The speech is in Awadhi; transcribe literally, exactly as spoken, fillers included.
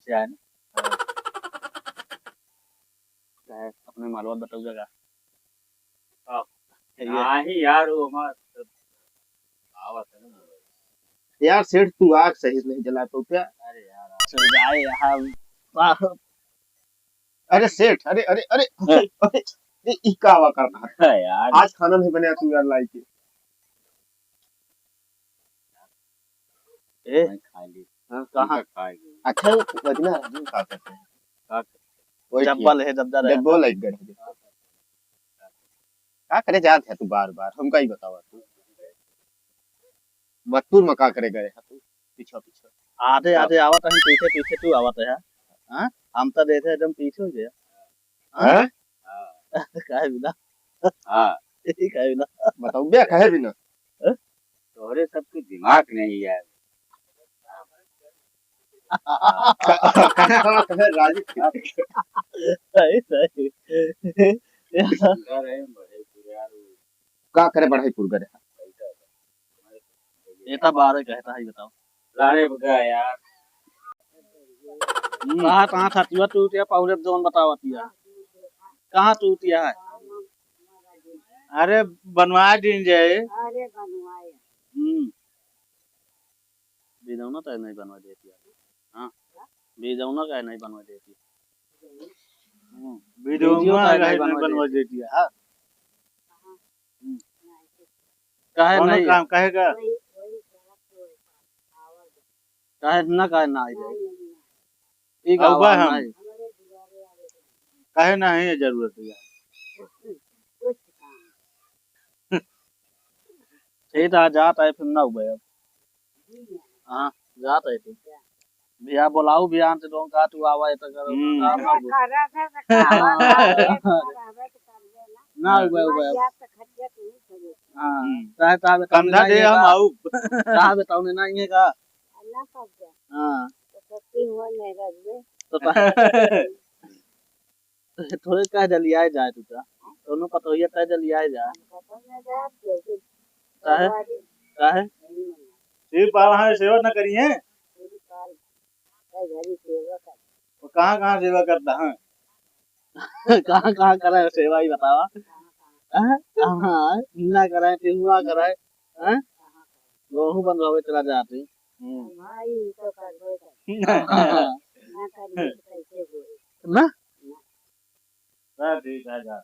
जाए ना। हाँ। काहे अपने मालवा बताऊ जगह? हाँ। ये नहीं यार, वो हमार आवत है ना। यार सेठ, तू आग सही से नहीं जला तो क्या? अरे यार, चल जाए यहाँ। वाह। अरे सेठ, अरे, अरे, अरे, हाँ। अरे, ये, ये का हुआ करता है? हाँ यार। आज खाना नहीं बनाया तू यार, लाई के। ए? मैं खा ली। हाँ, कहाँ? हम तो खा गए। अच्छा, वो वजना है, हम का करते हैं? का करते हैं? वही चप्पल ठीक। है, जब जा रहा है। डब्बो लाइक गए हैं। का करे जात है तू बार बार? हमका ही बतावा तू। बतूर में का करे गए है तू? पीछे पीछे। आधे, हाँ। आधे आवत है, पीछे पीछे तू आवत है। हाँ? हम तो देखे एकदम पीछे हो गया। हाँ? हाँ। काहे बिना? हाँ। यही काहे बिना? बताओ, बे काहे बिना? हाँ? तोहरे सबके दिमाग नहीं है। कहे, कहे, कहे राजू। सही, सही। का करे बढ़ई पुर गए? एता बारे कहता है, बताओ। लाने बगा यार। हम्म। कहाँ, कहाँ छतिया टूटिया, पौड़े जौन बतावतिया। कहाँ टूटिया है? अरे, बनवा दीन जाए। अरे, बनवाए। हम्म। बिदौना तो नहीं बनवा देती है। हाँ। बिदौना का नहीं बनवा देती। हम्म। बिदौना वीडियो का का नहीं नहीं बनवा बनवा देती। देती है, हाँ। हम्म। काहे कौनो नहीं? काम, काहे का? काहे ना, काहे ना आई जाए? ई का अउबा आवाज हम। नहीं? काहे नहीं है जरूरत यार? ठीक है, जात है फिर ना उबे अब। हाँ, जात है तू। भैया बोलाऊ भैया से लोग का तू आवा है तो करो, हम्म। आप ना बोल। ना उबे, उबे। हाँ, हम्म। चाहे तो आवे, कंधा दे हम आऊ। चाहे बताओ ने ना, ये का? हाँ। तो ता-, थोड़े कह दलियाए जाए तू का। कौनो पतोहिया कह दलियाए जाए। काहे? काहे? सिर्फ बाबा हमारे सेवा न करी हैं। वो कहाँ, कहाँ सेवा करता है? कहाँ, कहाँ करे सेवा ही बतावा। हाँ? हाँ, ना करे, टिहुआ करे, हैं? गेहूं बंधवावे चला जाते। हम्म। हाँ। ना? ना, ठीक है, जा।